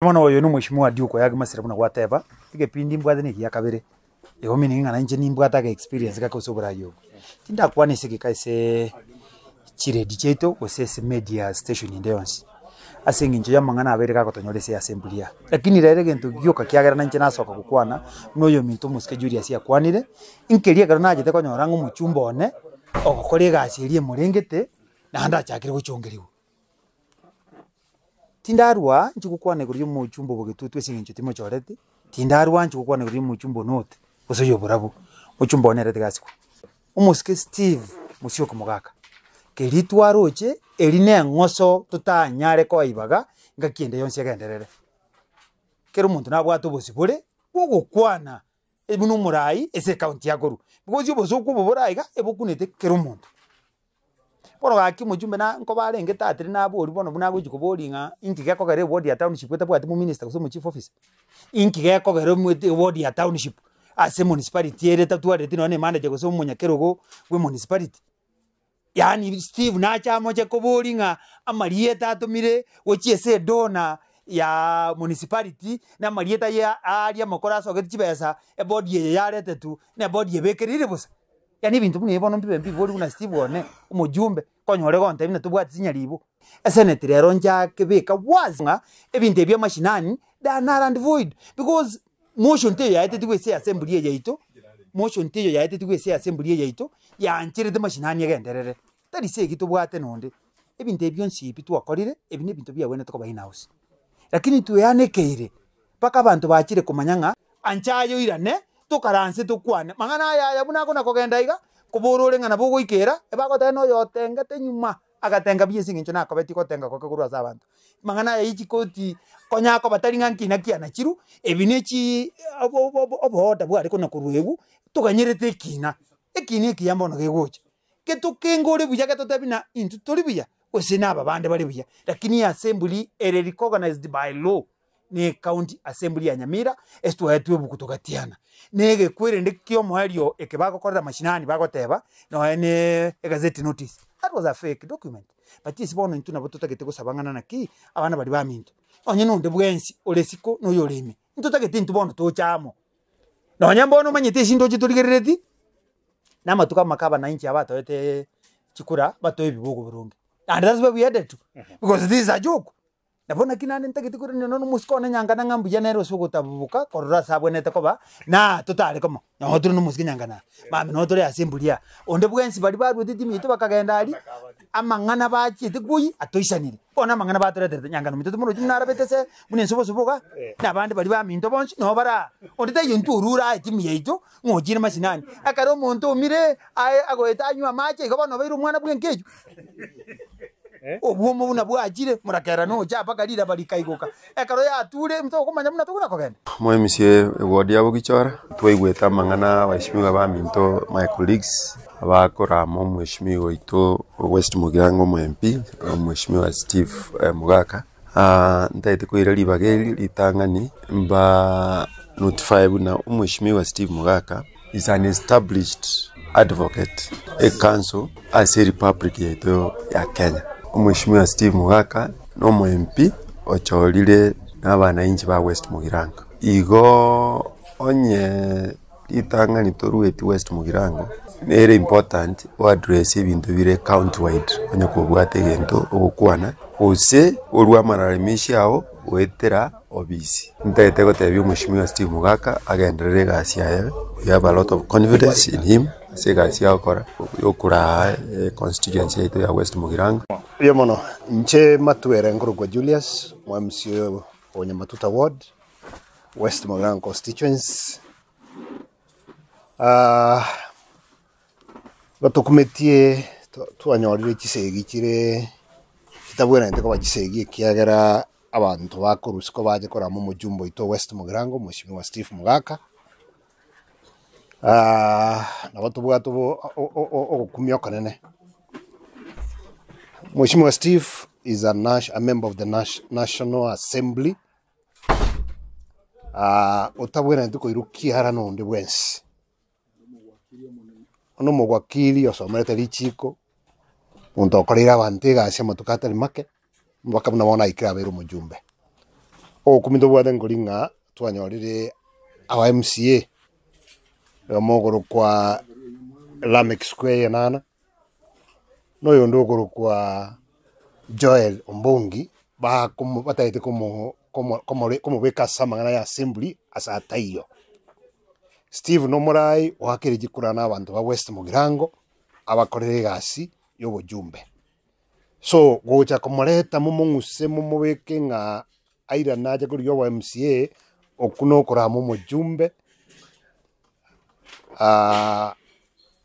Bono oyo nomweshimiwa Duke Oyagi Masira buna gwateba, egepindi mbwate na egiya kabere, igo meaning ng'a nainche nimbwate age experience gake ase oborai obo. Tindakwana ase egeka aseeee chiredio chiaito gose ase media station ende yonsi, ase eng'encho ya amang'ana abeire gagotonyora ase assembly aa. Lakini rero egento gioka kiagera nainche nasoka gokwana, buna oyominto omosike Julius akwanire, nkeria ekero nachete konyora ng'a omochumba one, ogokora egasi eria emorengete, naende achakire gochongerigwa. Tindarua inche gokwana igoro y'omochumba obogetutu ase eng'encho timochoreti, tindarua inche gokwana igoro y'omochumba o North, gose oyo oborabu, mochumba one ere tiga asikwe. Omosike Steve Musyoki Mogaka, keria twaroche eri na eng'oso totanyare koa ibaga ngaki ende yonsi egenderere. Kera omonto nabwate obosibore bwa ogokwana buna omorai ase ecounty akorwa, because obosoku obo bore aiga ebokunete kera omonto. Bono gaki omochumbe na nkoba arenge tatire naboria bono buna agochi koboria ng'a inki gekogera eward ya township etabwati mominister gose omochief officer? Inki gekogera omwete eward ya township ase emunicipality ere etatwareti nonye na emanager gose omonyakerogo bwa emunicipality? Yaani Steve nache amoche koboria ng'a amarieta atomire gochia ase edona ya municipality, na amarieta ya aria amakoro asogeti chibesa, ebodi eye yaretetwe, na ebodi ebekerire bosa. Yaani ebinto buna ebi bono mbibe mbibori buna Steve one, omojumbe, konyore gontebia buna tobwati chinyaribo. Eseneti rero nchake beka wazi ng'a ebinto ebi amashinani they are null and void because motion teiyo yaetetigwe ase assembly eye yaito, motion teiyo yaetetigwe ase assembly eye yaito, yaancherete mashinani agenderere. Tari segi tobwate nonde, ebinto ebi bionsi ebi twakorire, ebi na ebinto biagwenerete koba in house. Lakini tweanekeire. Mpaka abanto bachire komanya ng'a ancha aye oirane, tokaranse tokwane. Mang'ana aya aya buna akona kogenda iga, kobora ore ng'a nabo ogoikera, ebagoteba noyo otengete nyuma, agatenga buya ase eng'encho nakobetie gotenga goke korwa ase abanto. Mang'ana aya ye chikoti, konya koba tari ng'a nki naki anachirwe, ebi ne chii obo obo oboorder bware konya korwa egu, toganyerete ekina. Ekina ekiya mbono gegocha, getokenge ore buya getotebi ng'a intwe tori buya, gose na aba bande bare buya, lakini assembly ere recognized by law. na ecounty assembly ya Nyamira, ase twaetwe ebuku togatiana. Na egekwerende ki'omoerio eke bagokorera mashinani bagoteba, nonya na egazeti notice, that was a fake document. But ase bono intwe nabo totagete gosaba ng'a naki, abana baria baminto, nonye na onde bwensi ore isiko na oyore ime, ntotagete intwe bono toche amo. Nonye mbono omanyete ase ndoche torigerereti, na amatuko amake abananchi aba batoete chikura, batoe ebibugu boronge. And that's where we headed to, because this is a joke. Nabo naki naende ntagete koiraneria nonya nomosike one nyankana ng'a mbuya nere ase ogotabubuka korora ase abwenerete koba, na totare komo, noo tore nomosike nyankana aa, mambia noo tore ase emburi aa. Onde bwensi baria baruete etimu yaito bakagenda aria, amang'ana bachiete kwoyia atoisanire. Bono amang'ana batoreterete nyankana ominto timorochi buna arabete ase buna ensobosobo iga, na abande baria baminto bonsi noo bare aa. Onde taiyo intwe orure aa etimu yaito, ng'a ochire mashinani. Ekero omonto oumire aye agoeta anywe amache igo bono obeire omwana bw'enka eywo. Obwomo buna bwachire, morakera nocha mpaka riraba rikaigoka. Ekero yature, tokomanya buna tokona kogenda. Moemisie eward ya Bogichora, twaigwete amang'ana abaheshimiwa baminto my colleagues abakorama omweshimiwa oito West Mugirango omo MP, omweshimiwa Steve Mogaka, ntagete koira ribaga eri ritang'ani mba notify buna omweshimiwa Steve Mogaka is an established advocate e council ase republic yaito ya Kenya. Omweshimiwa Steve Mogaka na omo MP ochorire na abananchi ba West Mugirango. Igo onye ritang'ani torueti West Mugirango nere important o address ebinto bire county wide onye kobwate egento ogokwana gose orue amalalamishi ao goetera obisi. Ntagete gotebia omweshimiwa Steve Mogaka agenderere egasi yaye, we have a lot of confidence in him ase egasi agokora yokoraa econstituency yaito ya West Mugirango. Mbuya mono. Inche Matuere nkorokwa Julius, mwa MCA o Nyamatuta Ward, West Mugirango Constituency. Batokumetie twanyorire chisegi chire chitabwenerete koba chisegi ekiagera abanto bakorwa isiko bache korama omojumbe oito o West Mugirango Mheshimiwa Steve Mogaka, nabo tobwate ogokumia okonene. Mheshimiwa Steve is a a member of the National Assembly. Otabwenereti koirwa kiara nonde bwensi. Buna omogwakiri osomerete richiko, omonto okoreire abanto egasi amatuko atari make, mpaka buna bono aikire abeire omojumbe. Ogokumia tobwate nkori ng'a twanyorire aba MCA, oyomo okorokwa Lameck Square Enana, na oyonde okorokwa Joel Ombongi, bakomo batagete komo komo komore komobeka ase amang'ana ya assembly ase ataiyo. Steve nomorai oakeire chikura na abanto ba West Mugirango, abakorere egasi ya obojumbe. So, gocha komoreta momong'use momobeke ng'a airane ache korigia obo MCA, okwo nokorama omojumbe,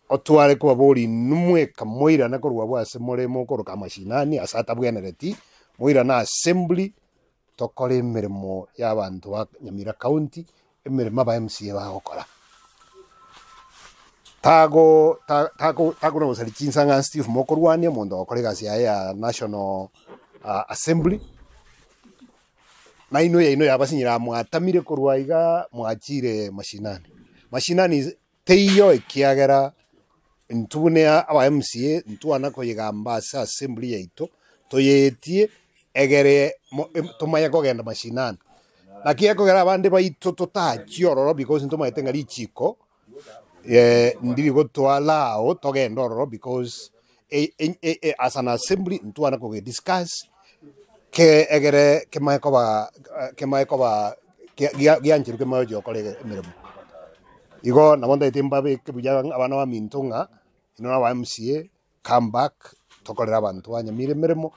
otware kobaboria inwe mweka moirane korwa abwo ase more mokoroka amashinani ase atabwenereti, moirane assembly, tokore emeremo ya abanto ba Nyamira county, emeremo aba MCA bagokora. Tago ta- tako takona gosaria chinsa ng'a Steve mokorwania omonto ogokora egasi yaye ya national assembly, nainwe yaino yabasinyire aa mwatamire korwa igaa mwachire mashinani. Mashinani is teiyo ekiagera intwe buna aba MCA ntwana koyegamba ase assembly yaito, toyeetie egere mo tomanye kogenda mashinani. Naki ekogera abande baito totachie ororo because ntomaete ng'a richiko ndiri gotoa allow togende ororo because as an assembly ntwana koge discuss ke egere kemanye koba kemanye koba gia giancherwa kemanye gochia gokora emeremo. Igo nabo ntagete mbabeke buya abana baminto ng'a inwe aba MCA come back tokorere abanto ba Nyamira emeremo.